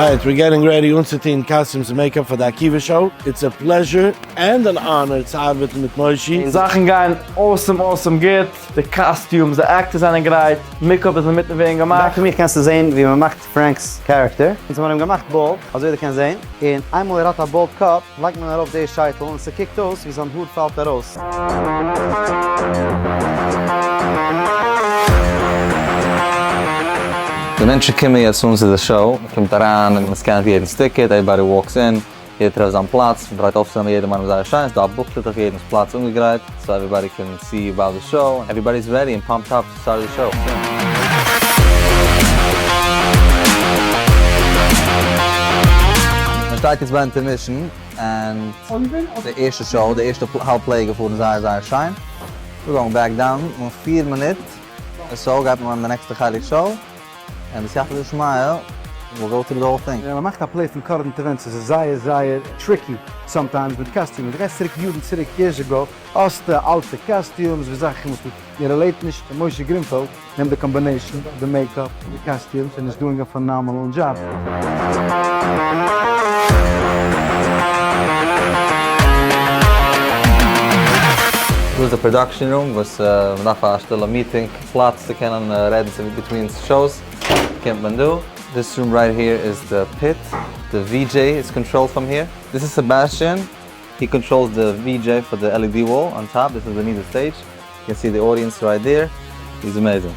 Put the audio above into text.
Alright, we're getting ready אנצוטוהן costumes און makeup פאר די עקיבא show. It's a pleasure and an honor צו ארבעטן מיט מושי. און זאכן גייען awesome awesome גוט, די costumes, די actors זענען גרייט, makeup איז אינמיטן ווערן געמאכט. Back פון מיר קענסטו זעהן ווי מען מאכט פרענק'ס character. אונז האבן אים געמאכט bald, אזוי ווי דו קענסט זעהן, און איינמאל ער האט א bald קאפ לייגט מען ארויף די שייטל און ס'קוקט אויס ווי זיין האר פאלט ארויס. די מענטשן קומען יעצט אן צו די show, מען קומט אריין און מען scan ט יעדנס ticket, everybody walks in, יעדער טרעפט זיין פלאץ, מען טרייט אויפצונעמען יעדעם איינעם זייער שיין, ס'דא א booklet אויף יעדנס פלאץ אנגעגרייט, so everybody can see about the show, everybody is ready and pumped up to start the show. מען שטייט יעצט ביי intermission, און די ערשטע show, די ערשטע האלב play איז געפארן זייער זייער שיין, we're going back down, נאך פיר מינוט or so גייט מען אן די נעקסטע חלק show, און בסייעתא דשמיא we'll go through the whole thing. ווען מ'מאכט א play פון current events איז עס זייער זייער tricky sometimes מיט costumes, דו גייסט צוריק יארן צוריק years ago האסטו אלטע costumes ווי זאכן וואס מ'רעלעיט נישט, משה גרינפעלד נעמט די combination, די makeup, די costumes און איז doing a phenomenal job. דא איז די production room וואס מ'דארף א שטילע meeting פלאץ צו קענען רעדן צו between shows קומט מען דא. This room right here איז די pit, די VJ איז controlled from here. This is Sebastian, he controls די VJ פאר די LED wall on top, this is beneath the stage, you can see the audience right there, he's amazing.